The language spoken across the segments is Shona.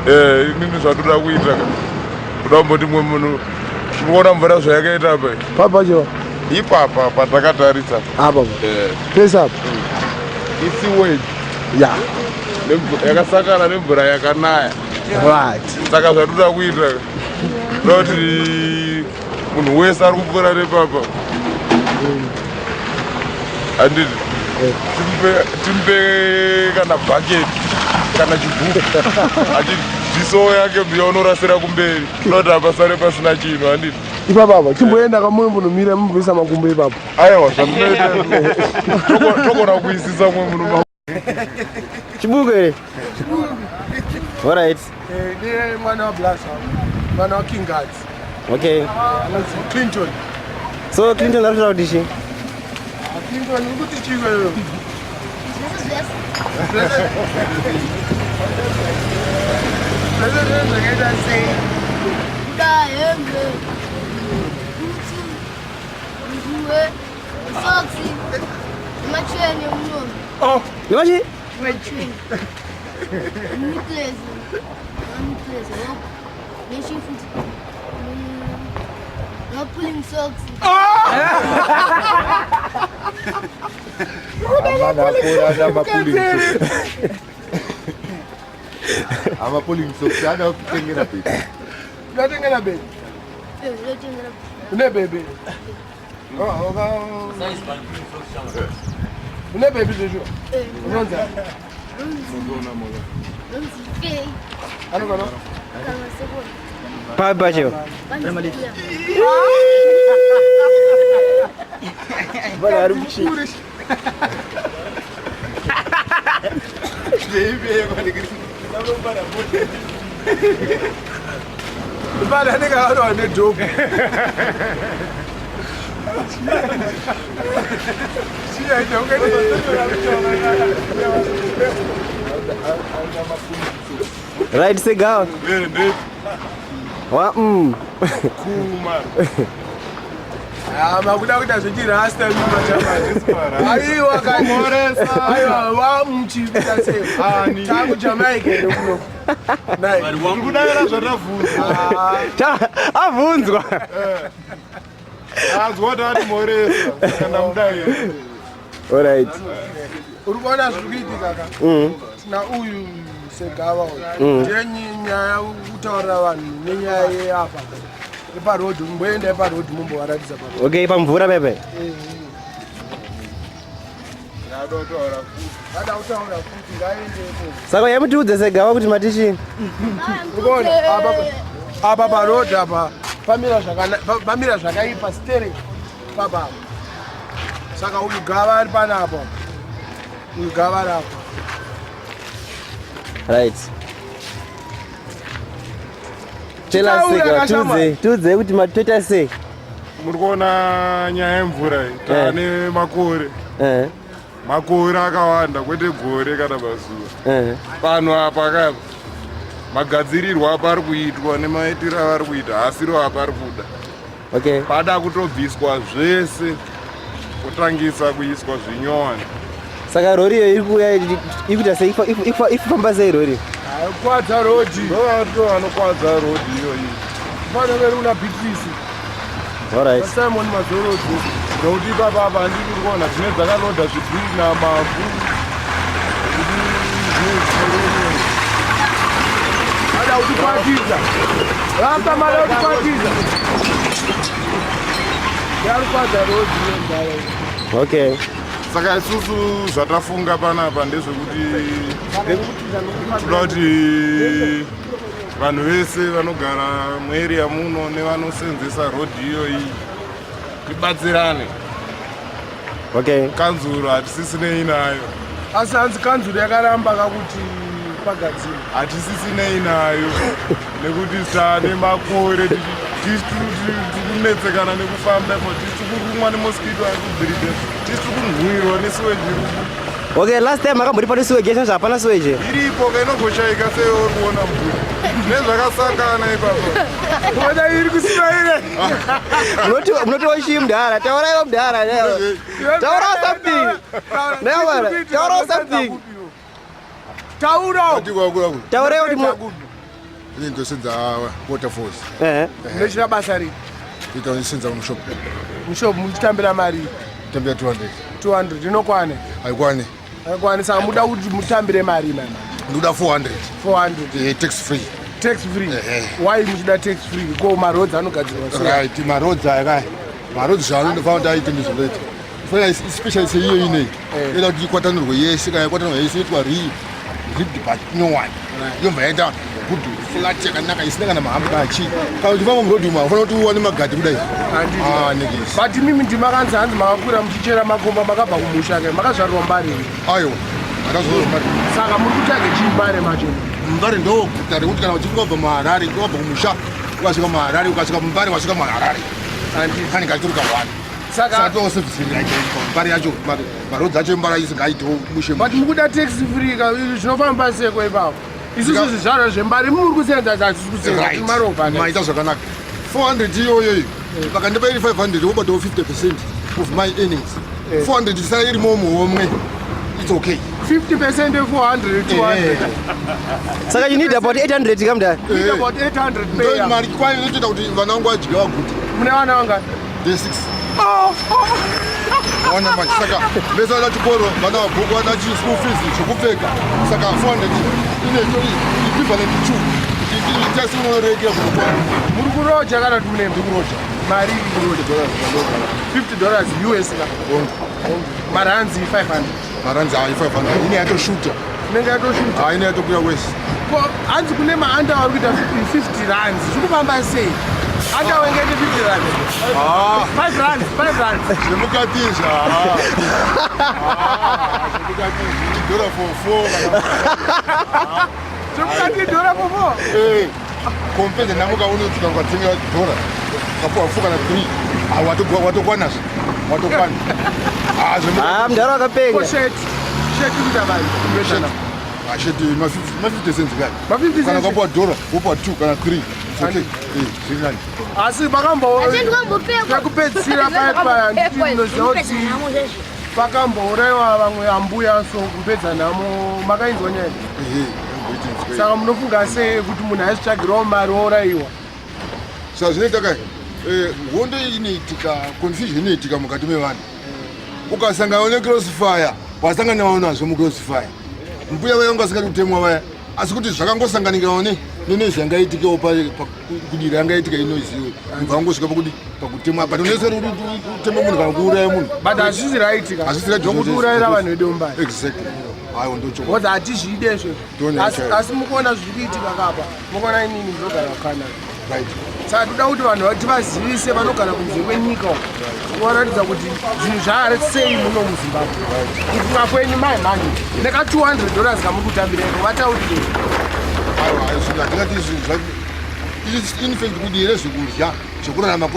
Eh, inini zvatoda kuita ka kuda kumboti mumwe munhu mukuona mvura zvayakaita apa Papa chewa. Ipapa patakatarisa. Apa. Eh. Pese apa. Isewage. Ya. Yakasakana nemvura yakanaya. Right. Saka zvatoda kuita ka kuda kuti munhu wese ari kupfuura nepapa handiti timupe kana bhaketi kana chigubhu achibvisawo yake mbiya unorasira kumberi kuda kuti hapasare pasina chinhu handiti. Ipapa apa chimboenda kamwe mbunomira mumboisa makumbo ipapo. Aiwa zvandinoita togona kuisisa mumwe munhu. Chibuku here? Alright. Ndiye mwana wa Blasa, mwana wa King Guards. Okay. Anonzi Clinton. So Clinton ari kutaura kuti chii? Clinton uri kuti chii iwewe? Zvese zvakaita sei? Kuda hembe, bhutsu, nguwe, soksi, nemacheni emunomo. Oh, Nemachi? Macheni. Necklace. Necklace. Nechifuti. No pulling socks. Amapulling socks ada kutengera bebe. Unatengera bebe? Une bebe? Une bebe zveshuwa? Unonzi? Anogona? Papi pacho? Bana ari kuchi. Bana anenge akarohwa nedhopu. Right segawa. Wa mm. Kuma. Ah, makuda kuita zvechirasta aiwa kanyoresa aiwa wamuchiita sei taku Jamaica ndokuno kudavira zvatavhunzwa. Abvunzwa. Anzwa kuti ati moresa saka ndamudavira. Alright. Uri kuona zviri kuitika ka? Tina uyu segava uyu. Ndiye nyaya kutaurira vanhu nenyaya yeapa. Yeparodhi, mboenda yeparodhi mumbovaratidza parodhi. Okay, pamvura pepe. Ada kutaura futi ngaendepo. Saka yamutiudze segawa kuti mati chii? Uri kuona apa apa parodhi apa pamira zvakana pamira zvakaipa sterek papa apa. Saka uyu gava ari panapa. Uyu gava ari apa. Right. Tell us Chitaura segawa, kashama. tiudze, tiudze kuti matoita sei? Muri kuona nyaya yemvura iyi taane makore. Makore akawanda kwete gore kana mazuva. Pano apa kapa magadzirirwo apa ari kuitwa nemaitiro avari kuita haasiro apa ari kuda. Okay. Pada kutobviswa zvese kutangisa kuiswa zvinyowani. Saka rori iyo iri kuuya iri kuita sei? Ifamba sei rori? Kwadza rodhi. Ndovanhu vanokwadza rodhi iyoyi. Fanira veri una Beatrice. Alright. Simon Mazorodzi. Nokuti ipapa apa handiti uri kuona dzine dzakalodha zvidhina mavhu. Ada kutikwatiza. Rasta mada kutikwatiza. Yarikwadza rodhi yendara. Okay. Saka isusu zvatafunga panapa ndezvekuti toda kuti vanhu vese vanogara mueria muno nevanosenzesa rodhi iyoyi tibatsirane. Okay. Kanzuru hatisisinei nayo. Asi hanzi kanzuru yakaramba kakuti pagadzirwe. Hatisisinei nayo nekuti tane makore tikunetsekana nekufamba ipo tisi kurumwa nemosquito ari kubhirida tisi kunhuhwirwa nesiweji iri. Okay, last time makambori pane sewage yese hapana sewage. Iripo ka inogoshaika sei uri kuona mvura. Nezvakasangana ipapo. Kuona iri kusinaire. Munoti munoti chii mudhara? Tauraiwo mudhara. Taura something. Never. Taura something. Taura. Tauraiwo kuti Ini ndosenza waterfalls. Eh. Munochita basa ripi? Ita ndisenza mushop. Mushop muchitambira mari? Tambira 200. 200 inokwana? Haikwani. Haikwani saka muda kuti mutambire mari mama. Ndoda 400. 400. Eh, tax free. Tax free. Eh. Why muchida tax free? Ko maroads anogadzirwa sei? Right, maroads aya kai. Maroads zvaanofanira kuti aite ndizvinoita. Fanira especially seiyo inei. Eh. Inoda kuti ikwatanurwe yese kana ikwatanurwe yese yoitwa rii. Ripped but nyowani. Yobva yaita good flat yakanaka isina kana mahambu kana chii. Kana uchifamba muroad umu haufanira kuti uwane magadhi kudai. Ah, niggas. But imimi ndimakanzi hanzi makakura muchichera makomba makabva kumusha ke makazvarirwa mbare here? Aiwa. Makazvarirwa mbare. Saka muri kutsvage chii mbare macho? Mbare ndo guta rekuti kana uchinge wabva muHarare, wabva kumusha, ukasvika muHarare, ukasvika muMbare, wasvika muHarare. Kani kachitori kahwani. Saka mbari yacho marodzi acho embara isingaitewo mushe but mukuda tax free ka zvinofamba seko ipapo isusu zvizvarwa zvembari muri kusenza hatisi kusenza marovha maita zvakanaka 400 iyoyo iyo vakandipa iri 500 wobatawo 50 percent of my earnings 400 eh. isara iri momuhomwe it's okay 50 percent 400 200 saka you need about 800 kamdara need about 800 ndo mari kwayo inotoita kuti vana vangu vadye vaguta mune vana vangani de 6 ona manje saka vese vana chikoro vana vabhuku vana school fees zvekupfeka saka 400 ine equivalent to tasiunorekera kunokwana muri kuroja kana kuti mune ndikuroja mari 50 dollars us ka maranzi 500 maranzi ayi 500 ine yatoshuta inenge yatoshuta ah ine yatokuya wese ko hanzi kune maanda vari kuita 50 rands zviri kufamba sei anda wengete 50 rands ah 5 rands 5 rands zvemukati izvi ah zvemukati izvi dollar for 4 zvemukati dollar for 4 eh kompende namuka unotsika ukatenga dollar kapuwa 4 kana 3 ah watokwanazve watokwana ah ah mudhara wakapenga sheti sheti kuita vanhu ah sheti ma 50 cents kani kana ukapuwa dollar wopuwa 2 kana 3 okay eh zviri nani asi vakambo pekupedzisira paya paya ndinoziva kuti pakambourayiwa vamwe ambuya so kupedza nhamo makainzwa nyaya saka munofunga sei kuti munhu aizvitsvagirawo mari ourayiwa saka zvinoita kai eh, hondo inoitika confusion inoitika mukati mevanhu ukasangana necrossfire wasanganawo nazvo mucrossfire mbuya vaya vanga vasingadi kutemwa vaya asi kuti zvakangosanganikawo ne nenoise yangaitikewo kudira yangaitika inoise iyoyo mubva vangosvika pakudi pakutemwa but unoise kutema munhu kana kuuraya munhu but hazvisi right ka hazvisi right zvokuti urayira vanhu vedu mbari exactly aiwa ndochokwadi because hatizvide izvozvo asi mukuona zviri kuitika kapa mukuona inini ndinogara kucanada right saka toda kuti vanhu tivazivise vanogara kunze kwenyika kuvaratidza kuti zvinhu zvaari sei muno muzimbabwe kufunga kwenyu mai mhani neka 200 dollars kamuri kutambira iko vataurire hatingati infact kuti here zvekudya zvekurarama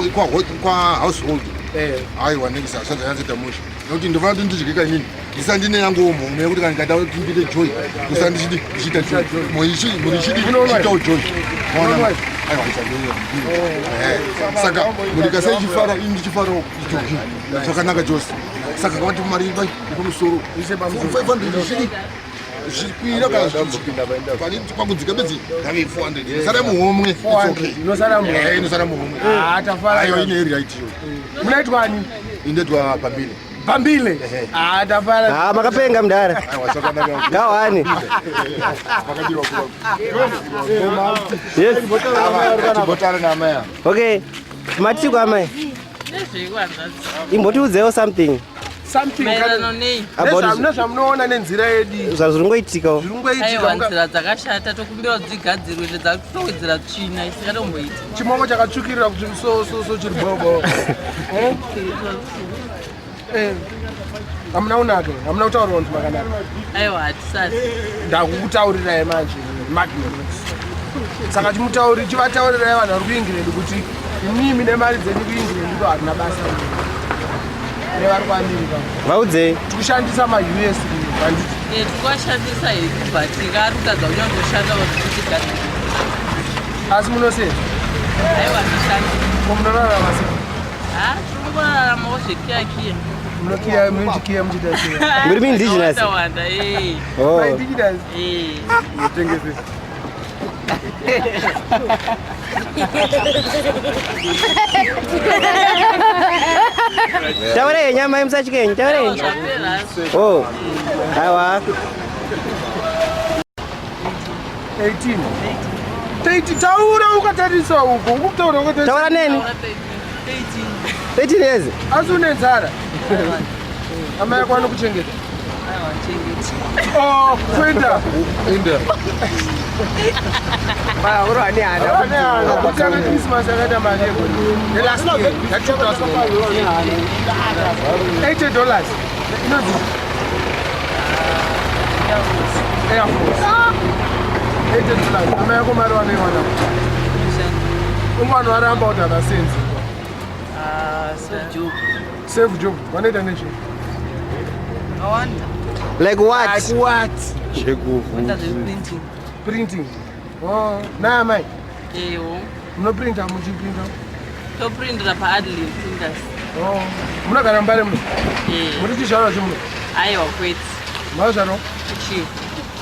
kwahousehold eh. aiwa nekisa hazvadzanyatsoita mushe nekuti ndofanira kuti ndidyeka inini ndisati ndine yanguwo mhomho yekuti kana ndikada kuti ndiite joy ndisati ndichidi ndichiita joy mhuri ichidi ndichiitawo joy maona aiwa eh, saka mhuri ikasa ichifara ini ndichifarawo ijoki zvakanaka chose saka ngavati mari pamusoro 500 ichidi zvikwira kana pakudzika bedzi ngave 400 sara muhomwe inosara muhomwe ah, ayo ine iri right iyo munaitwani inoitwa pambile Bambile. Ah, tafara. Ah, makapenga mdara. Gawani. Yes. Tibotara na amai. Okay. Matiko amai. Imbotiudzewo something. Something. Maererano nei? About nezvamunoona nenzira yedu. Zvazviri ngoitikawo. Zviri ngoitika. Aiwa nzira dzakashata tokumbira kuti dzigadzirwe ende dzakutowedzera tsvina isingatomboiti. Chimoko chakatsvukirira kuti so so so chiri bobo. Eh? Eh, hamuna kunaka hamuna kutaurira kunzi makanaka aiwa hatisati ndakukutaurirai manje magnet saka chimutauri chivataurirai vanhu vari kuengland kuti imimi nemari dzenyu kuengland ko hatina basa nevari kuamerica vaudzei tikushandisa maus handiti eh, tikuashandisa hedu but ari kutadza kunyangoshanda vakutigadzira asi munosei aiwa ndishanda ko munorarama sei Ah, tirikuraramawo zvekiyakiya. Munokiya munochikiya muchiita sei? Muri mu-indigenous? Wanda, eh. Oh. Indigenous. Eh. Mutengese. Taurai henyu amai musatye henyu taurai henyu. Oh. Aiwa. 18. Taiti taura ukatarisa uko ukutaura ukatarisa. Taura neni. 13 years. Asi une nzara. Amai ako anokuchengeta. Oh, kuenda. Inda. Baya uri ane hana. Ane hana. Kutanga Christmas akaita mari yegore. The last year, that 2000. 80 dollars. Inonzi Air Force. 80 dollars. Amai ako mari vanoiwana. Umwana waramba kuti havasenzi. Safe job. Safe job. Vanoita nezvei? Awanda. Like what? Like what? Vanoita zveprinting. Printing. Oh, nai amai. Ewo. Munoprinta muchiprinta? Toprintira paAdlin Printers. Oh. Munogara Mbare muno? Eh. Muri chizvarwa chemuno? Aiwa kwete. Mazvarwa? Kuchivhu.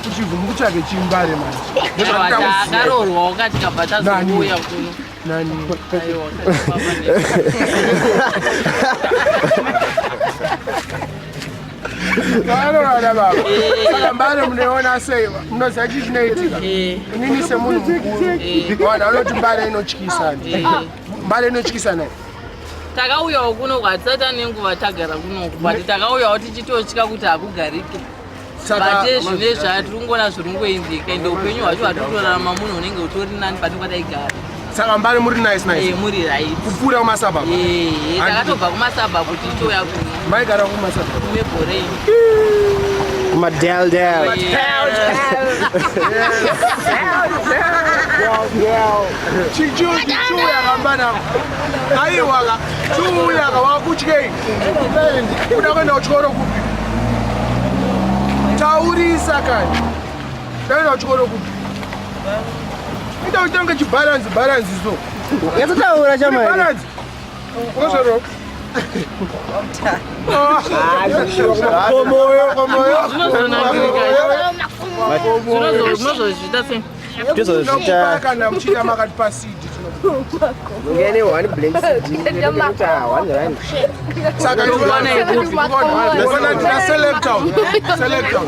Kuchivhu mukutsvage chimbare manje. Aiwa takaroorwa wakati tikabva tazouya kuno. Nani? Aiwa Vanorara baba. Saka Mbare munoiona sei? Munoziva chii chinoitika? Inini semunhu mukuru. Vanhu vanoti Mbare inotyisa. Mbare inotyisa nai. Takauyawo kuno hatisati tane nguva tagara kunoku but takauyawo tichitotya kuti hakugarike. But zvine zvatiri kungoona zviri kungoendeka ende upenyu hwacho hwatiri kutorarama munhu unenge utori nani pane kwataigara. Saka Mbare muri nice nice. Eh, muri right. Kupfuura kumasabhabha. Eh, takatobva kumasabhabha tichitouya kuno. Maigara kumasabhabha. Kumebhoreni. Kumadel del. Chichiuya kambana. Aiwa ka. Chiuya ka wakutyei. Kuda kuenda kuchikoro kupi? Taurisa kani. Kuenda kuchikoro kupi? Ita utange chibalance balance so. Yatotaura chamai. Balance. Unozvaro. Komoyo komoyo. Zvinozozviita sei? Tozozviita. Kana muchiita makati pasidi. Ngene one blank CD. Nekuti one rand. Saka tinoona tina selector. Selector.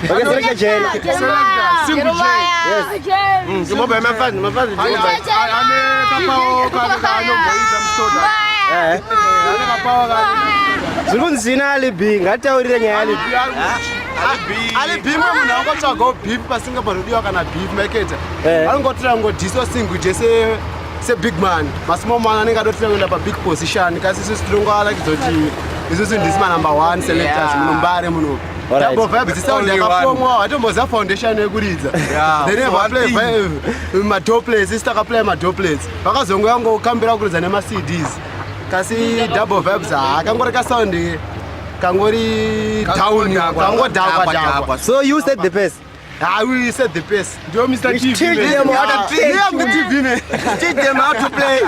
Okay, select Jane. Selector. Single J. Yes. Ndimobva mafazi mafazi. Ane kapawo kake kaanomboita mustoda. Eh. Ane kapawo kake. Zviri kunzi zvina Ali B. Ngataurire nyaya Ali B. Ali B mwe munhu angotsvagawo beef pasingapanodiwa kana beef maiketa. Anongotira ngodhiso single J se big man. Masmall man anenge adotira kuenda pa big position kasi isusu tinongoarakidza kuti isusu ndisi ma number 1 selectors muno Mbare muno. Double vibes sound yakafomwa watomboziva foundation yekuridza. They never play vibe madoublets isi takaplay madoublets. Vakazongoya ngokambira kuridza nema CDs. Kasi double vibes kangori ka sound kangori down kangodhakwa dhakwa. So you set the pace. Ah, we set the pace. Ndio Mr. TV. Teach them how to play. Yeah, I'm the TV man. Teach them how to play.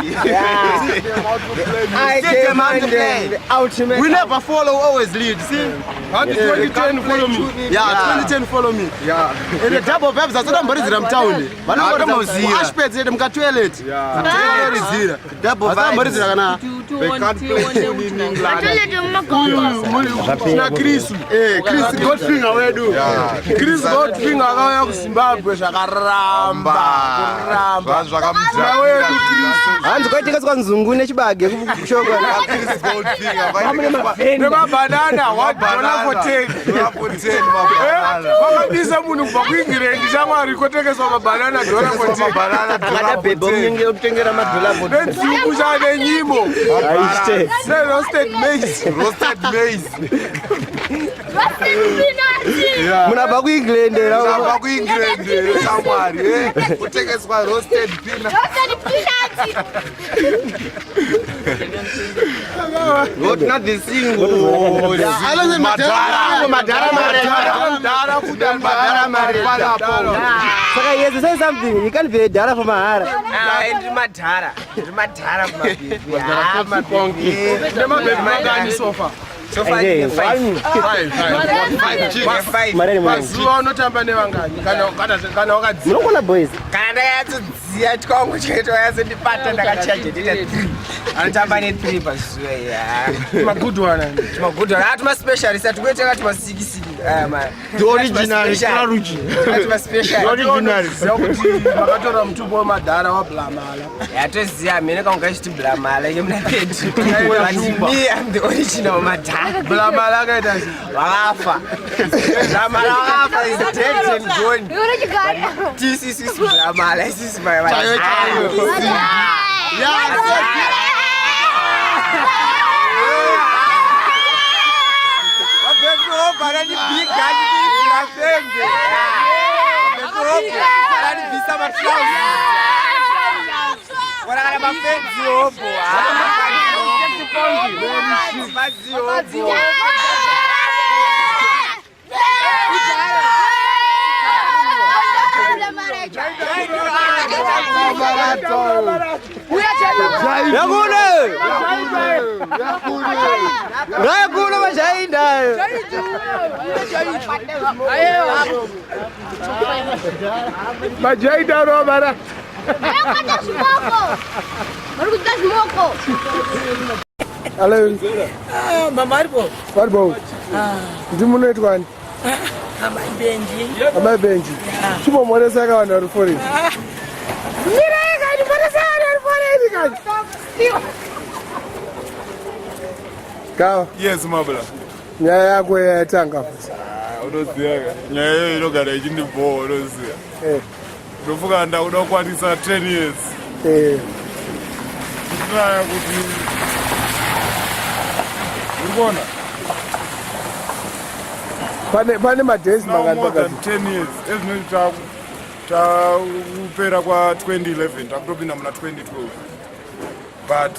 I Teach them how to play. Ultimate. We never follow, always lead. See? How did 2010 follow me? Yeah, 2010 follow me. Yeah. And the double vibes asatamborizira mutaundi. Vanombozira. Ashpets ede mukatoilet. Vanorizira. Double vibes. Asatamborizira kana They can't play in England. Tina Chris. Chris Goldfinger wedu. Chris Goldfinger akauya kuZimbabwe zvakaramba. Kuramba. Zvakamudhakira. Wedu Chris. Hanzi kwaitengeswa nzungu nechibage kushoko. Chris Goldfinger. Nemabhanana, $1 for 10. Dollar for 10 mabhanana. Vakabisa munhu kubva kuEngland shamwari kotengeswa mabhanana dollar for 10. Mabhanana dollar Kada for bhebho 10. munenge kutengera madhola for Nenzungu chane nyimo. Aite. Nerosted maize. Roasted maize. Munabva kuEngland here? Abva kuEngland here shamwari. Kutengeswa roasted peanut. Not not the single. Madhara. Madhara Madhara futi madhara madhara. Saka yes, say something. You can't be a dara for mahara. Ndiri madhara. Ndiri madhara kumabhebhi. Nemabhebhi mangani sofa. So far Hey, ndine 5. Mareni mwana. Pazuva unotamba nevangani kana kana kana wakadzika. Munokona boys. Kana ndakanyatsodziya twangu chete wanyatsoндibata ndakachaja ndita 3. Anotamba ne 3 pazuva iya. Magood one. Tumagood one. Ah tuma specialist atukuita tuma sikisiki. Ah man. The original, Claruji. Tuma special. The original. Ziva kuti makatora mutupo wemadhara wablamala. Yatoziya mene kanga kachiti blamala ke muna pedu. But me I'm the original madhara. Blamala akaita sei? Vakafa. Blamala vakafa is dead and gone. This is is blamala. This is my Chayo, chayo. Yakune. Ngakuno majainda. Majaida anovara. Hello. Mama aripo. Varipo. Ndimunoitwa ani? Amai Benji. Amai Benji. Chimbomhoresai ka vanhu vari foreign. Mirai kani, mhoresai vanhu vari foreign kani. Gawa. Yes, Mabla. Nyaya yako yatanga futi. Ah, unoziva ka. Nyaya iyoyo inogara ichindibhowa unoziva. Eh. Ndofunga ndakuda kukwanisa 10 years. Eh. Kutraya kuti uri kuona? Pane pane madays Now mangani more than pakati? 10 years. Ezvinozvi takupera kwa 2011 takutopinda muna 2012. But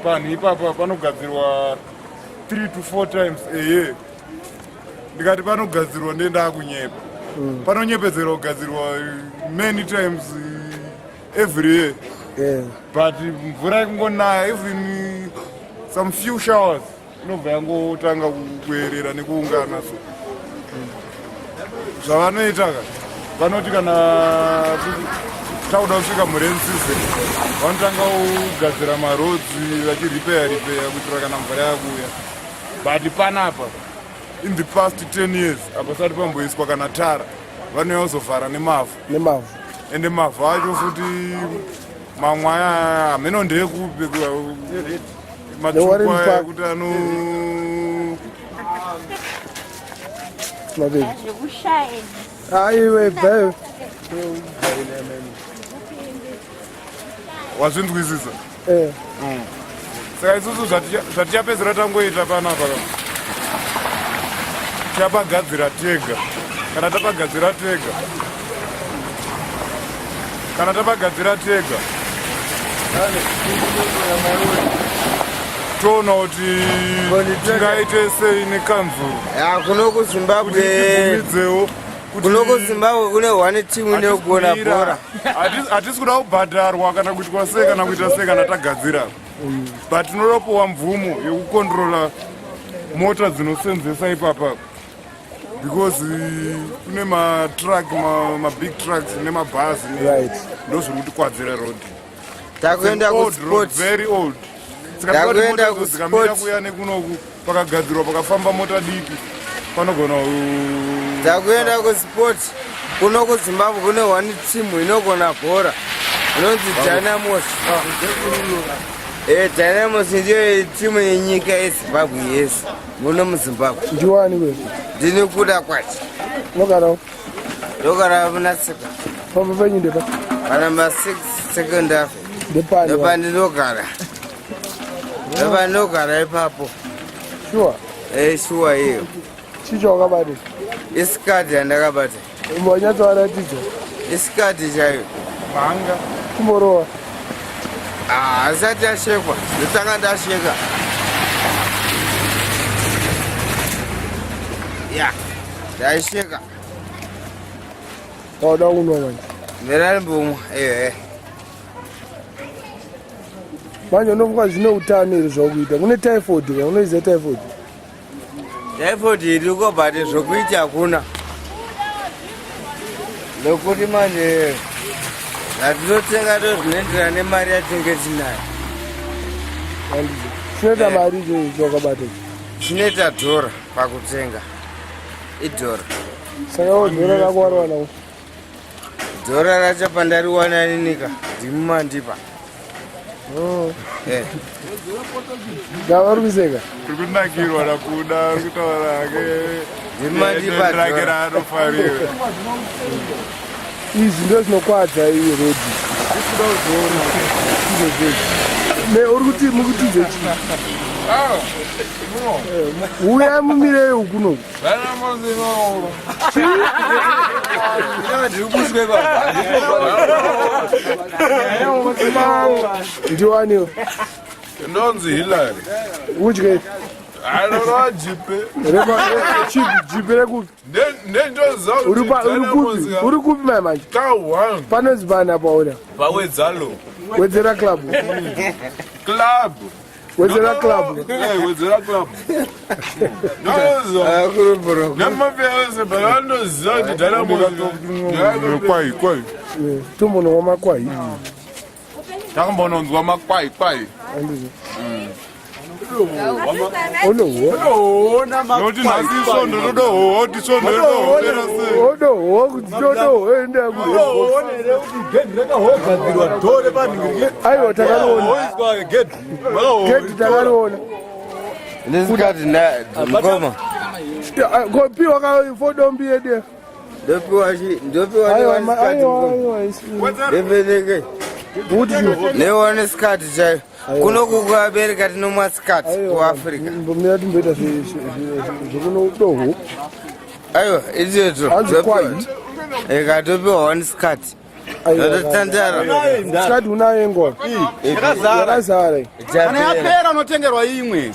panhu ipapa panogadzirwa 3 to 4 times a year. Ndikati panogadzirwa ndiye ndakunyepa. Panonyepedzerwa kugadzirwa many times every year. Yeah. But mvura ikungonaya even some few showers inobva yangotanga kuerera nekuungana so zvavanoita ka vanoti kana takuda kusvika murain season vanotanga kugadzira maroads vachiripeya ripeya kuitira kana mvura yakuuya but panapa in the past 10 years hapasati pamboiswa kana tara vanouya kuzovhara nemavhu Nemavhu. ende mavhu acho futi mamwe aya hameno ndeyekupi matsvuku Newarren aya Park. ekuti ano Mabebi. Aiwe bve. Wazvinzwisisa? Eh. Saka isusu zvatichapedzera tangoita panapa ka tichapagadzira tega. Kana tapagadzira tega. Kana tapagadzira tega. Toona kuti tingaite sei nekanzuru. Ya kuno kuZimbabwe. Kuti tibvumidzewo Kuno kuZimbabwe kune one team inogona bhora. Hatisi kuda kubhadharwa kana kuitwa sei kana kuita sei kana tagadzira. But tinotopuwa mvumo yekukontrola mota dzinosenzesa ipapa. Because kune matruck, mabig trucks nemabhazi Right. ndozviri kutikwadzira road. Takuenda It's an old road, kusport. very old. Saka tikati Takuenda mota idzo dzikamira kusport. kuya nekunoku pakagadzirwa pakafamba mota diki panogona Takuenda kusport. Kuno kuZimbabwe kune one team inogona bhora. Inonzi Dynamos. Dynamos ndiyo timu yenyika yeZimbabwe yese. Muno muZimbabwe. Ndiwani we? Ndini kuda kwacho. Unogara Ndogara muna Seka. Pamba penyu ndepa? Panamba 6 secondary. Ndepani? Ndopandinogara. Ndopandinogara ipapo. Sure. Sure iyo. Chii chawakabata? Isikati yandakabata. Wanyatsovaratidza. Isikati chaiyo. Mhanga. Chimborowa. Ah, asati ashekwa. Ndotanga ndasheka. Ya, ndaisheka. Wauda kunwa manje. Mirani mbumwa, ehe. Manje unofunga zvine utano here zvakuita? Kune typhoid ka, unoiziva typhoid? Typhoid iriko but zvokuita hakuna. Nokuti manje zvatinotenga tozvinoenderana nemari yatinge tinayo. Chinoita eh. mari icho wakabata ichi. Chinoita dhora pakutenga. Idhora. Saka wo dhora rako wariwana Dhora racho pandariwana ninika ndimi mandipa. Oh. Eh. Gava uri kuseka. Tiri kunakirwa nakuda uri kutaura hake. Ndimi mandipa rake raanofarira. Izvi ndo zvinokwadza iyi redi. Izvo zvezvi. Me uri kuti mukutidze chii? Ah, eh, Uyai mumirei ukunoku. Ndiwaniwo. Ndonzi Hillary. Udye. Anorova jipe. Jipe rekupi? Ndendoziva Uri kupi? Uri kupi mai manje? Ka one. Panonzi pani apa uda? Pawedzalo. Wedzera club. Club. Wedzera club. Eh, wedzera club. Kwai kwai. Eh, tombonwa makwai. Takambononzwa makwai kwai. Onohoa. Noti nhasi svondo todohowa kuti svondo todohowera sei. Odohowa kuti todohoenda ku. Aiwa takariona. Gedhi takariona. Ndisikati mukoma. Kopiwa ka fodombi yedu. Ndopiwa chi ndopiwa ne skirt mukoma. Ndepeleke. Ne skirt chaiyo. Kuno kuAmerica tinomwa skirt kuAfrica. Mbomira timboita zvekuno doho. Aiwa izvezvo. Hanzi kwai. Ikatopiwa one skirt. Sikati unayo ingoma yakazara. Kana yapera unotengerwa imwe.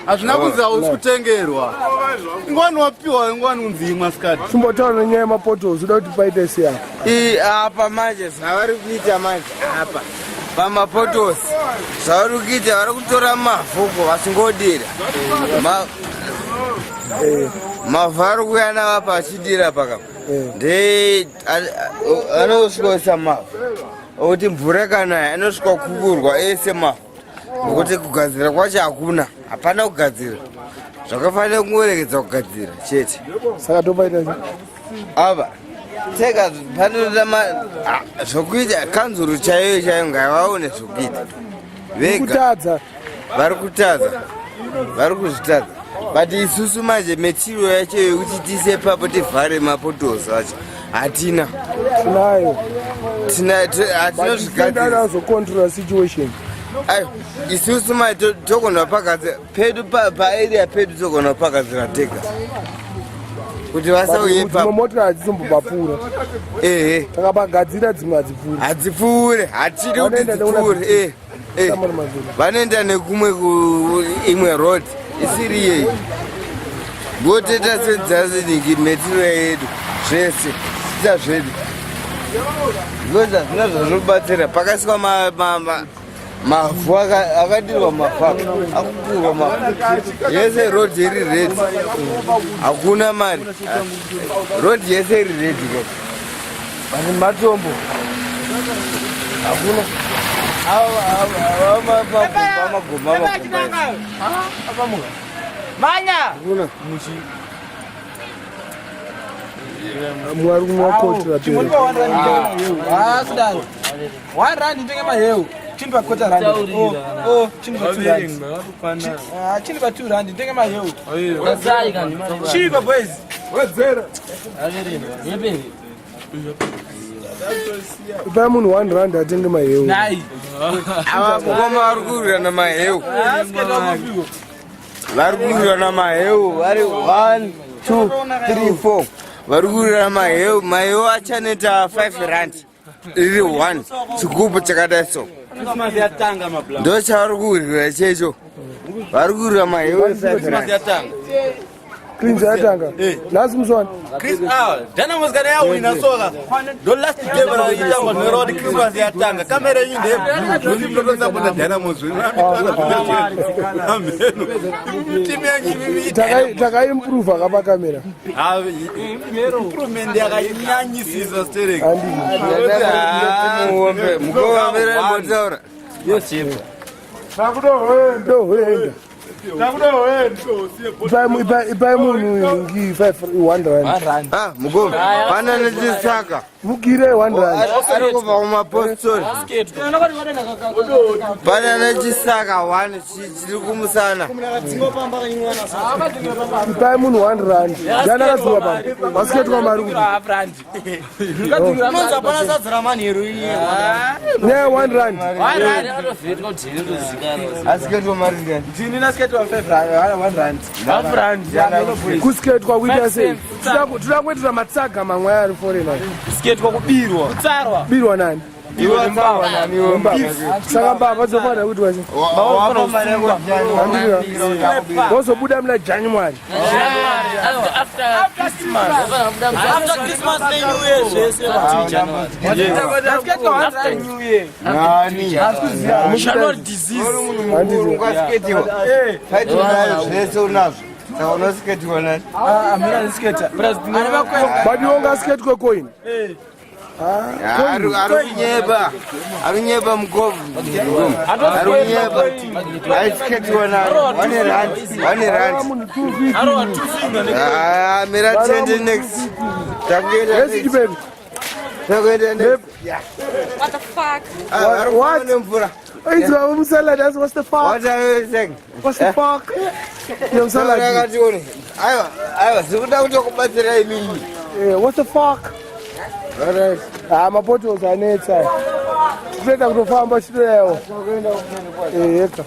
Hazvina kunzi hausi kutengerwa. Ingwani wapiwa ingwani unzi imwe sikati. Chimbotaura nenyaya yemapotos uda kuti paite sei apa? Ii apa manje zvavari kuita manje apa pamapotos zvavari kuita vari kutora mavhu ko vachingodira eh. mavhu ari kuuya navapa achidira pakapa eh. nde anosvikoisa mavhu okuti mvura kana anosvika kukurwa ese mavhu nokuti kugadzira kwacho hakuna hapana kugadzira zvakafanira kungoregedza kugadzira chete saka topaita ava tega panoda zvokuita kanzuru chaiyo chaiyo ngavaone zvokuita vega vari kutadza vari kuzvitadza but isusu manje material yacho yekuti tiise papo tivhare mapotos acho hatina tinayo hatinozvigadziriazocontrola situation ayo isusu manje togona pakadzi pedu paarea pedu togona pakadzira tega kuti vasauye papo motikari hadzizombopapfuura ehe takapagadzira dzimwe hadzipfuure hadzipfuure hatidi kuti dzipfuure eh. Eh, vanoenda nekumwe imwe road isiri iyeyi votoita sedzaziniki metiro yedu zvese ita zvedu because hazvina zvazvobatsira pakaiswa mavhu akadirwa mavhu akukurwa mavhu yese road iri red hakuna mari road yese iri red Pane matombo. Hakuna. Magomba magomba. Manya. Hakuna. Muchi. Mwari kumwa koti rapera. Ah, sidaro. One rand nditenge maheu. Chindipa quarter rand. Oh, oh, chindipa two rand. Ah, chindipa two rand nditenge maheu. Chipa boys. Wedzera. Ipai munhu one rand atenge maheu. Ava mukoma vari kuwirirana maheu. Vari kuwirirana maheu vari 1 2 3 4 vari kuwirirana maheu. Maheu achaneta 5 rand riri 1 chigubhu chakadai so. Ndo chavari kuwirirana checho. Vari kuwirirana maheu 5 rand. Cleans yatanga. Nhasi musi wani? Chris ah, Dynamos kana yawina soka. Ndo last game raitangwa zvinoreva kuti Christmas yatanga. Kamera yenyu ndeye blue. Ndoti munotosapota Dynamos. Ameno. Timu yanyu imimi. Takaimprove kapa kamera. Ah, improvement yakanyanyisisa sterek. Muombe, mukoma mira mbotaura. Dohenda. Ipai munhu ngi 5 rand. Ah, mukoma. Pana nechisaka. Mugire 1 rand. Ari kubva kumapostori. Pana nechisaka one chiri kumusana. Ipai munhu 1 rand. Ndiani akadzoka pano? Wasiketwa mari kuti. Unonzi hapana sadza ramanheru iye. Nyaya 1 rand. Asiketwa mari ngani? Ndini nasiketwa 5 rand, 1 rand. Half rand. Kusiketwa kuita sei? Tinoda kuitira matsaga mamwe ari foreign. Kusiketwa kubirwa. Kutsarwa. Birwa nani? Iwe tsarwa nani iwe mbavha? Saka mbavha dzofanira kuitwa sei? Wapa mari yako jani. Wozobuda muna January. After Christmas. After Christmas ne New Year zvese. Nasiketwa 1 rand New Year. Nani? January disease. Uri munhu mukuru ungasiketiwa. Faiti unayo zvese unazvo. Saka unosiketiwa nani? Ah, mina ndisiketa. But iwe ungasiketwe coin. Ari kunyeba. Ari kunyeba mukobvu. Ari kunyeba. Aisiketiwa nani? One rand. One rand. Ah, mira tiende next. Takuenda Yes, next. Chipedu. Takuenda next. What the fuck? Ah, ari What? kuona mvura. It's musalad. That's what's the fuck? What are you saying? What's the fuck? Yeah, musalad. Akatione. Aiwa, aiwa, zikuda kutokubatsira imimi. Yeah, what the fuck? Alright. Ah, mapotos anetsa. Tinoenda kutofamba chitoyawo. Eh, yeka.